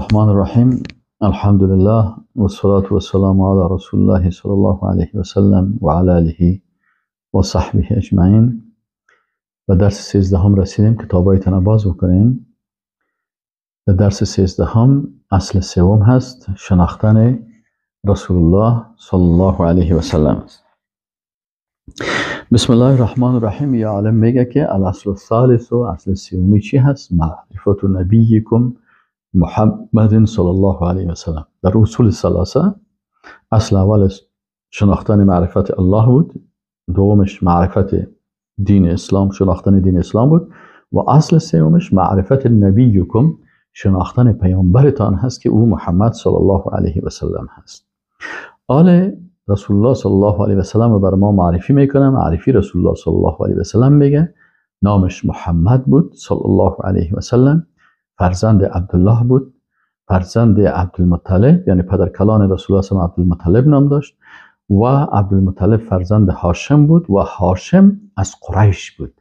الرحمن الرحیم. الحمدلله و الصلاة و السلام علی رسول الله صلی الله علیه و سلم و علی آله و صحبه اجمعین. و درس 13 رسیدیم. کتابایتان باز بکنین. در درس 13 اصل سوم هست، شناختن رسول الله صلی الله علیه و سلم است. بسم الله الرحمن الرحیم. یا عالم میگه که الاصل الثالث و اصل سومی چی هست؟ معرفت نبیکم محمد صلی الله علیه و سلم. در اصول ثلاثه اصل اول شناختن معرفت الله بود، دومش معرفت دین اسلام، شناختن دین اسلام بود، و اصل سومش معرفت نبیکم، شناختن پیامبرتان هست که او محمد صلی الله علیه و سلم هست. آل رسول الله صلی الله علیه و سلم بر ما معرفی میکنه. معرفی رسول الله صلی الله علیه و سلم میگه نامش محمد بود صلی الله علیه و سلم، فرزند عبدالله بود، فرزند عبدالمطلب، یعنی پدر کلان رسول الله صلی الله علیه و عبدالمطلب نام داشت، و عبدالمطلب فرزند هاشم بود و هاشم از قریش بود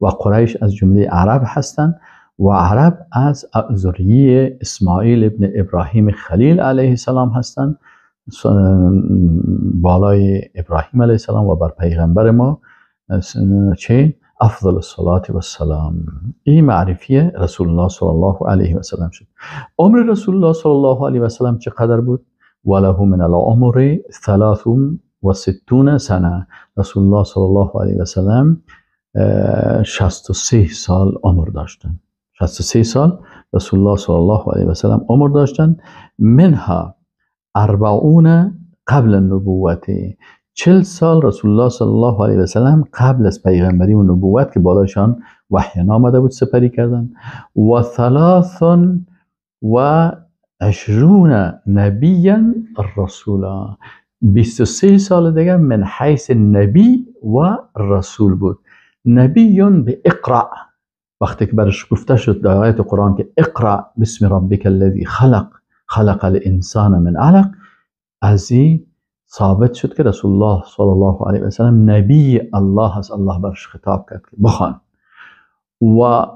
و قریش از جمله عرب هستند و عرب از ذریه اسماعیل ابن ابراهیم خلیل علیه السلام هستند، بالای ابراهیم علیه السلام و بر پیغمبر ما چه افضل الصلاة و السلام. این معرفی رسول الله صلی الله علیه و سلم شد. عمر رسول الله صلی الله علیه و سلم چقدر بود؟ وله من العمر 63 سنه. رسول الله صلی الله علیه و سلم 63 سال عمر داشتند. 63 سال رسول الله صلی الله علیه و سلم عمر داشتند. منها 40 قبل النبوت، 40 سال رسول الله صلی الله علیه و سلم قبل از پیغمبری و نبوت که بالایشان وحی نامده بود سپری کردن، و 23 نبیا رسولا، 23 سال دیگه من حیث نبی و رسول بود. نبی به اقرأ، وقتی که برش گفته شد در آیت قرآن که اقرأ بسم ربک الذی خلق خلق الانسان من علق، از این ثابت شد که رسول الله صلی الله علیه و سلم نبی الله است. الله برش خطاب کرد که بخوان. و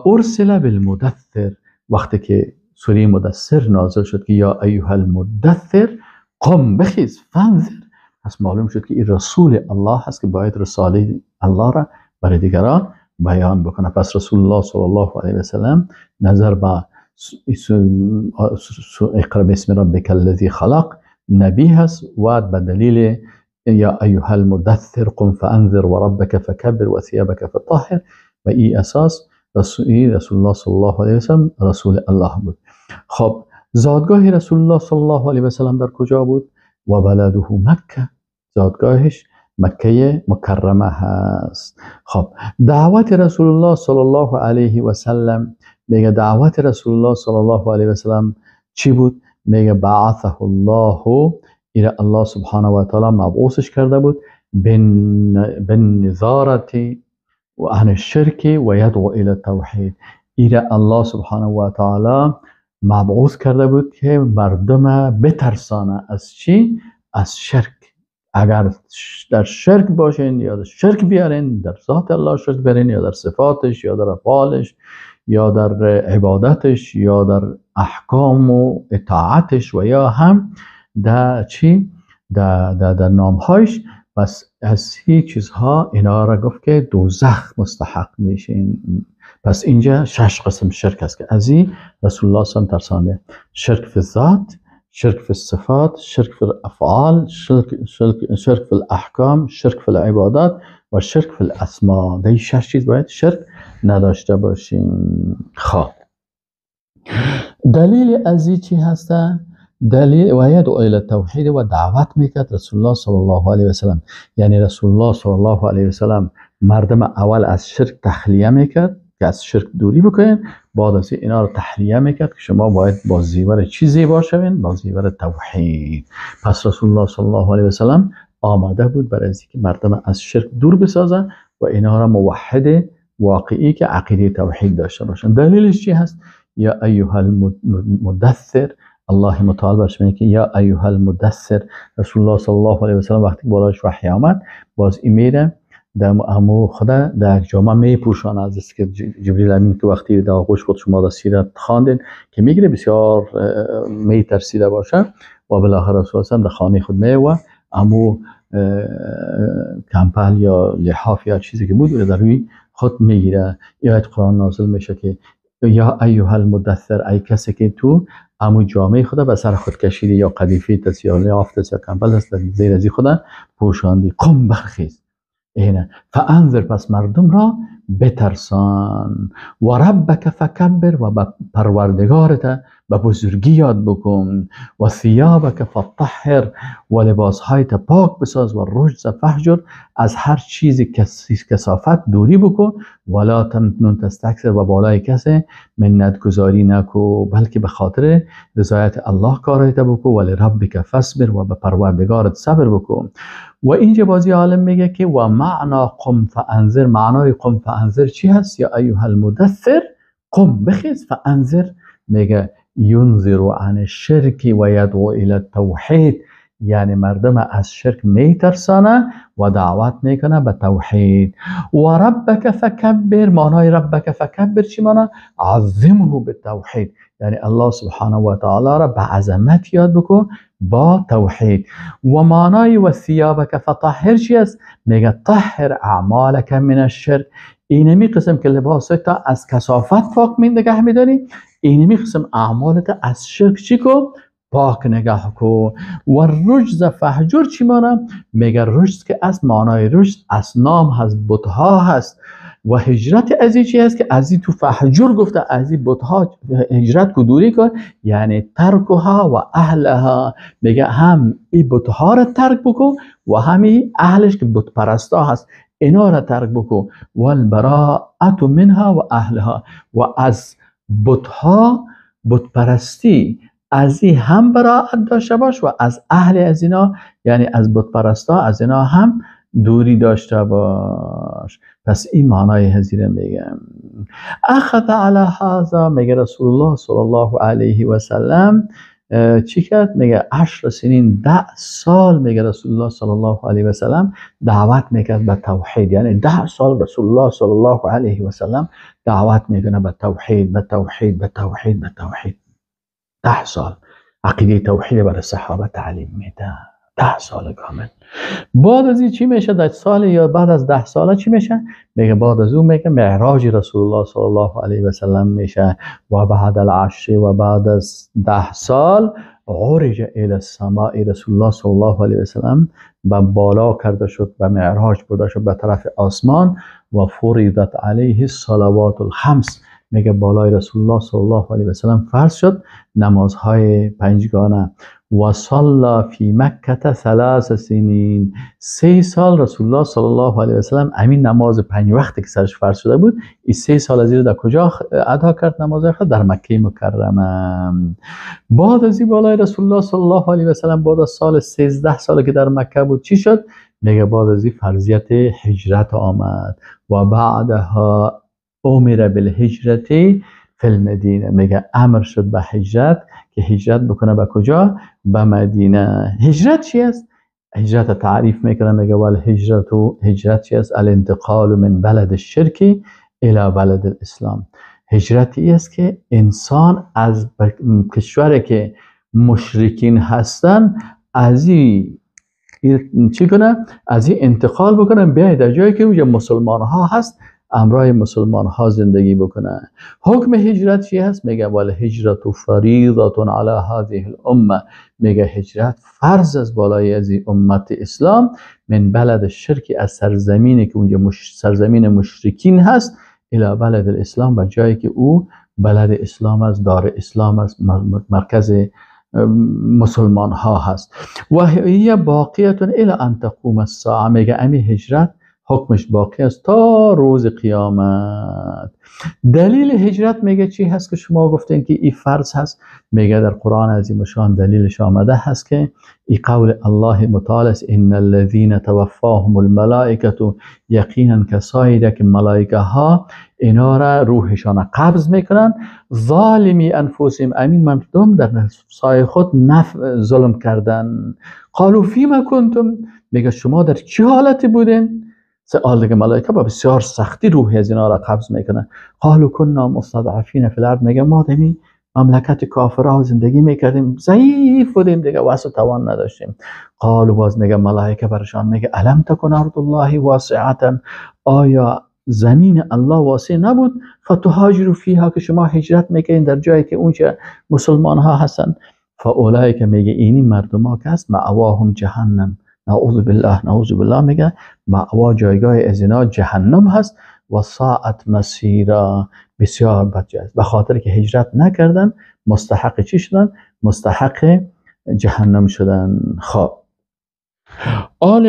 ارسل بالمدثر، وقتی که سوره مدثر نازل شد که یا ایها المدثر قم بخیز فانذر، پس معلوم شد که این رسول الله هست که باید رساله الله را برای دیگران بیان بکنه. پس رسول الله صلی الله علیه و سلم نظر به اقرأ باسم ربک الذی خلق نبی هست، و به دلیل یا ایها المدثر قم فانذر و ربک فکبر و ثیابک فطهر، و این اساس رسول الله صلی الله علیه و سلم رسول الله بود. خب زادگاه رسول الله صلی الله علیه و سلم در کجا بود؟ و بلده مکه، زادگاهش مکه مکرمه هست. خب دعوت رسول الله صلی الله علیه و سلم، میگه دعوت رسول الله صلی الله علیه و سلم چی بود؟ میگه بعثه الله، ایره الله سبحانه و تعالی مبعوثش کرده بود بالنظارت و عن الشرک و یدعو الی التوحید. ایره الله سبحانه و تعالی مبعوث کرده بود که مردم بترسانه از چی؟ از شرک. اگر در شرک باشین یا در شرک بیارین، در ذات الله شرک بیارین یا در صفاتش یا در افعالش یا در عبادتش یا در احکام و اطاعتش و یا هم در چی؟ در نامهایش، پس از هیچ چیزها اینا را گفت که دوزخ مستحق میشین. پس اینجا 6 قسم شرک است که از این رسول الله صلی الله علیه و ترسانده: شرک فی الذات، شرک فی الصفات، شرک فی الافعال، شرک فی الاحکام، شرک فی العبادات و شرک فی الاسما. در این 6 چیز باید شرک نداشته باشیم. خب دلیل از این چی هسته؟ دلیل و یدعو الی التوحید و دعوت میکرد رسول الله صلی الله علیه و سلم. یعنی رسول الله صلی الله علیه و سلم مردم اول از شرک تخلیه میکرد که از شرک دوری بکنین، بعد از اینا رو تحلیه میکرد که شما باید با زیور چی زیبا شوین؟ با زیور توحید. پس رسول الله صلی الله علیه و سلم آماده بود برای اینکه مردم از شرک دور بسازن و اینا را موحد واقعی که عقیده توحید داشته باشن. دلیلش چی هست؟ یا ایها المدثر، الله متعال برش میگه که یا ایها المدثر. رسول الله صلی الله علیه و سلم وقتی بالاش وحی آمد، باز این میره در امو خدا در جامعه میپوشانه. از که جبریل امین که وقتی در آغوش خود شما در سیرت خواندین که میگیره بسیار میترسیده باشه و بالاخره رسول الله در خانه خود می و امو کمپل یا لحاف یا چیزی که بود در روی خود میگیره. آیت قرآن نازل میشه که یا ایها المدثر، ای کسی که تو امو جامعه خدا به سر خود کشیدی یا قدیفه تست یا لحاف تست یا کمپل است زیر ازی خدا پوشاندی، قم برخیز، اینه فانذر، پس مردم را بترسان، و ربک فکبر، و به پروردگارت به بزرگی یاد بکن، و ثیابک فطهر، و لباسهایت پاک بساز، و رجز فهجر، از هر چیزی کثافت دوری بکن، ولا تمنن تستکثر، و بالای کسی منت گذاری نکو، بلکه به خاطر رضایت الله کارایت بکن، و لربک فاصبر، و به پروردگارت صبر بکن. و اینجا بازی عالم میگه که و معنا قم فانذر، معنای قم فانذر چی هست؟ یا ایها المدثر قم بخیز، فانذر میگه ینذر عن الشرک و یدعو الی التوحید، یعنی مردم از شرک میترسانه و دعوت میکنه به توحید. و ربک فکبر، معنای ربک فکبر چی معنی؟ عظمه بالتوحید، یعنی الله سبحانه و تعالی را به عظمت یاد بکن با توحید. و معنای و ثیابک فطهر چی است؟ میگه طهر اعمالک من الشرک، اینمی قسم که لباس تا از کثافت پاک می نگه میداری، اینمی قسم اعمالت از شرک چی کو؟ پاک نگاه کو. و رجز فهجر چی معنی؟ میگه رجز که از معنای رجز اصنام هست، بتها هست، و هجرت از این چی هست که از این تو فهجر گفته از این بتها هجرت کو، دوری کن، یعنی ترکها و اهلها، میگه هم این بتها را ترک بکن و همین اهلش که بت پرستا هست اینا را ترک بکن، والبراءة منها و اهلها، و از بتها بت پرستی از این هم براءت داشته باش و از اهل از اینا، یعنی از بت پرستا از اینا هم دوری داشته باش. پس این معنای هزیره میگم. اخذ علی هذا، میگه رسول الله صلی الله علیه و سلم چی کرد؟ میگه 10 سنین، 10 سال میگه رسول الله صلی الله علیه و سلم دعوت میکرد به توحید، یعنی 10 سال رسول الله صلی الله علیه و سلم دعوت میکنه به توحید، به توحید، به توحید، به توحید. 10 سال عقیده توحید برای صحابه تعلیم میده، 10 سال کامل. بعد از این چی میشه؟ در سال یا بعد از 10 ساله چی میشه؟ میگه بعد از اون میگه معراج رسول الله صلی الله علیه و سلم میشه، و بعد العشر، و بعد از 10 سال عرج الی السماء، رسول الله صلی الله علیه و سلم به بالا کرده شد، به معراج برده شد به طرف آسمان، و فرضت علیه الصلوات الخمس، میگه بالای رسول الله صلی الله علیه و سلم فرض شد نمازهای پنجگانه. و صلى فی مکه 3 سنین، 3 سال رسول الله صلی الله علیه و سلم همین نماز 5 وقتی که سرش فرض شده بود، این 3 سال از در کجا ادا کرد نماز خود؟ در مکه مکرمه. بعد از این بالای رسول الله صلی الله علیه و سلم بعد از سال 13 سال که در مکه بود چی شد؟ میگه بعد از این فرضیت هجرت آمد، و بعدها امر بالهجرت فی المدینه، میگه امر شد به هجرت که هجرت بکنه به کجا؟ به مدینه. هجرت چی است؟ هجرت تعریف میکنه، میگه والهجرت، هجرت چی است؟ الانتقال من بلد الشرک الى بلد الاسلام. هجرت ای است که انسان از کشوری که مشرکین هستن از این چی کنه؟ از این انتقال بکنه بیاید در جایی که اونجا مسلمان ها هست، امرای مسلمان ها زندگی بکنه. حکم هجرت چی هست؟ میگه والهجرت فریضه علی هذه الامه، میگه هجرت فرض از بالای از امت اسلام، من بلد الشرک، از سرزمینی که اونجا سرزمین مشرکین هست، الی بلد الاسلام، به جایی که او بلد اسلام است، دار اسلام است، مرکز مسلمان ها هست. و هی باقیه الی ان تقوم الساعه، میگه امی هجرت حکمش باقی است تا روز قیامت. دلیل هجرت میگه چی هست که شما گفتین که این فرض هست؟ میگه در قرآن عظیم شان دلیلش آمده هست که ای قول الله متعال است، ان الذين توفاهم الملائکه، یقینا کسایی که ملائکه ها اینا را روحشان قبض میکنن، ظالمی انفسهم، امین مردم در نفسای خود ظلم کردن، قالوا فیما کنتم، میگه شما در چه حالتی بودین؟ سوال دیگه ملائکه با بسیار سختی روح از اینا را قبض میکنه. قالوا كنا مستضعفین فی الارض، میگه ما دمی مملکت کافرها زندگی میکردیم، ضعیف بودیم دیگه، وسع توان نداشتیم. قالوا، باز میگه ملائکه برشان میگه الم تکن ارض الله واسعه، آیا زمین الله واسع نبود؟ فتهاجروا فیها، که شما هجرت میکنین در جایی که اونجا مسلمان ها هستن. فاولئک، میگه اینی مردم ها که هست، مأواهم جهنم، نعوذ بالله نعوذ بالله، میگه مأوا جایگاه از اینا جهنم هست و ساعت مسیرا، بسیار بد جای است. به خاطر که هجرت نکردن مستحق چی شدن؟ مستحق جهنم شدن. خب آل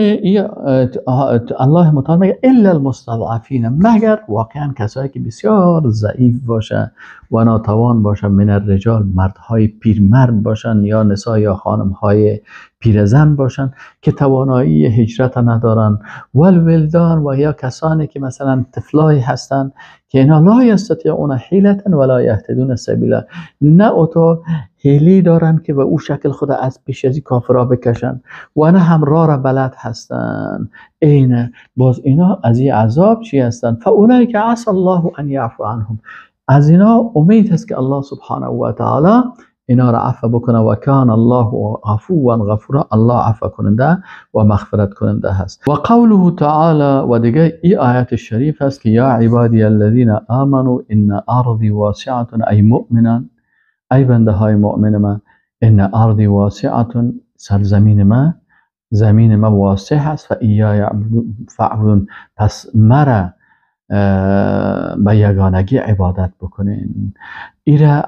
الله متعال میگه الا المستضعفین، مگر واقعا کسایی که بسیار ضعیف باشه و ناتوان باشه، من الرجال، مردهای پیرمرد باشن یا نساء یا خانمهای پیرزن باشن که توانایی هجرت ندارن، والولدان، و یا کسانی که مثلا طفلای هستن که اینا لا یستطیعون حیلة ولا یهتدون سبیلا، نه اوتو حیلی دارن که به او شکل خود از پیش از کافرا بکشن و نه هم راه را بلد هستن. اینه باز اینا از این عذاب چی هستن؟ فاولئک عسی الله ان یعفو عنهم، از اینا امید هست که الله سبحانه و تعالی اینا را عفو بکنه. و کان الله عفوا غفورا، الله عفو کننده و مغفرت کننده هست. و قوله تعالی، و دیگه ای آیت شریف هست که یا عبادی الذین آمنوا ان ارضی واسعه، ای مؤمنان، ای بنده های مؤمن من، ان ارضی واسعه، سرزمین من، زمین من واسع هست، فایای فاعبدون، پس مرا به یگانگی عبادت بکنین. ایره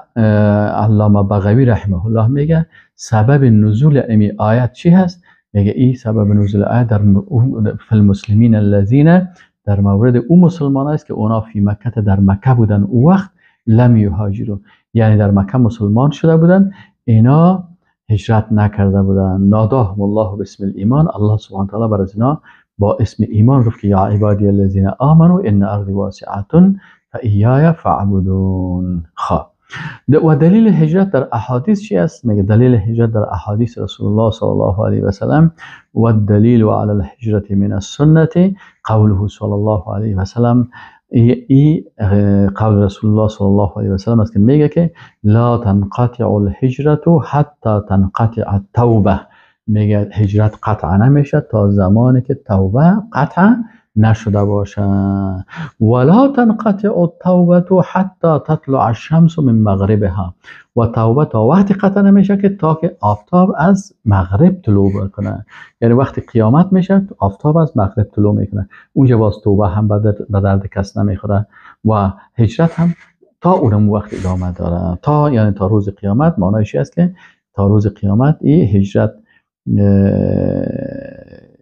علامه بغوی رحمه الله میگه سبب نزول امی آیت چی هست؟ میگه ای سبب نزول آیت در فی المسلمین الذین، در مورد او مسلمان است که اونا فی مکه، در مکه بودن او وقت، لم یهاجروا، یعنی در مکه مسلمان شده بودن، اینا هجرت نکرده بودن. ناداهم الله باسم الایمان، الله سبحانه وتعالی بر از اینا با اسم ایمان گفت که یا عبادی الذین آمنوا ان ارضی واسعه فایای فاعبدون. خب و دلیل هجرت در احادیث چی است؟ میگه دلیل هجرت در احادیث رسول الله صلی الله علیه و سلم، و الدلیل علی الهجرت من السنه قوله صلی الله علیه و سلم، ای قول رسول الله صلی الله علیه و سلم است که میگه که لا تنقطع الهجرت حتی تنقطع التوبه، میگه هجرت قطع نمیشه تا زمانی که توبه قطع نشده باشه. ولا تنقطع التوبه حتی تطلع الشمس من مغربها، و توبه تا وقتی قطع نمیشه که تا که آفتاب از مغرب طلوع کنه، یعنی وقتی قیامت میشه آفتاب از مغرب طلوع میکنه، اونجا باز توبه هم به درد کس نمیخوره و هجرت هم تا اونم وقت ادامه داره، تا یعنی تا روز قیامت. معنیش است که تا روز قیامت این هجرت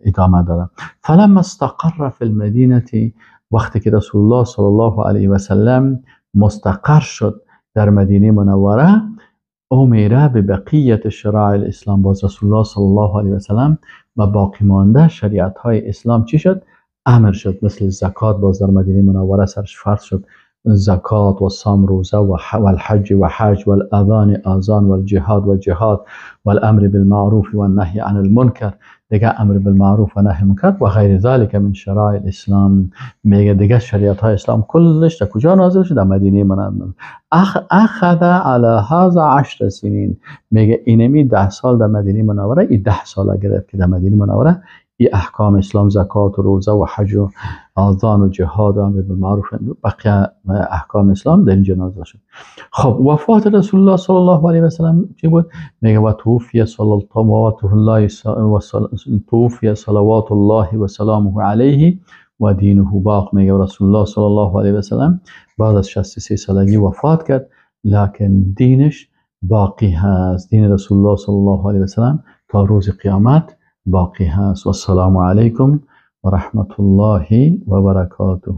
ادامه داره. فلما استقر فی المدینه، وقتی که رسول الله صلی الله علیه و سلم مستقر شد در مدینه منوره، امر ببقیه شرایع الاسلام، باز رسول الله صلی الله علیه و سلم و باقی مانده شریعت های اسلام چی شد؟ امر شد. مثل زکات باز در مدینه منوره سرش فرض شد، زکات و صوم روزه و الحج و حج و الاذان آذان و الجهاد و جهاد و الامر بالمعروف و النهی عن المنکر، دیگه امر بالمعروف و نهی منکر و غیر ذلك من شرایع الاسلام. میگه دیگه شریعت های اسلام کلش در کجا نازل شد؟ در مدینه منوره. اخذ علی هذا 10 سنین، میگه اینمی 10 سال در مدینه منوره، این 10 سال گرفت که در مدینه منوره ای احکام اسلام، زکات و روزه و حج و آذان و جهاد و امر بالمعروف بقیه احکام اسلام در اینجا نازل شد. خب وفات رسول الله صلی الله علیه و سلم چی بود؟ میگه و توفی صلوات الله و سلامه علیه و دینه باق. میگه رسول الله صلی الله علیه و سلم بعد از 63 سالگی وفات کرد، لکن دینش باقی هست. دین رسول الله صلی الله علیه و سلم تا روز قیامت باقی هست. و السلام علیکم و رحمت الله و برکاته.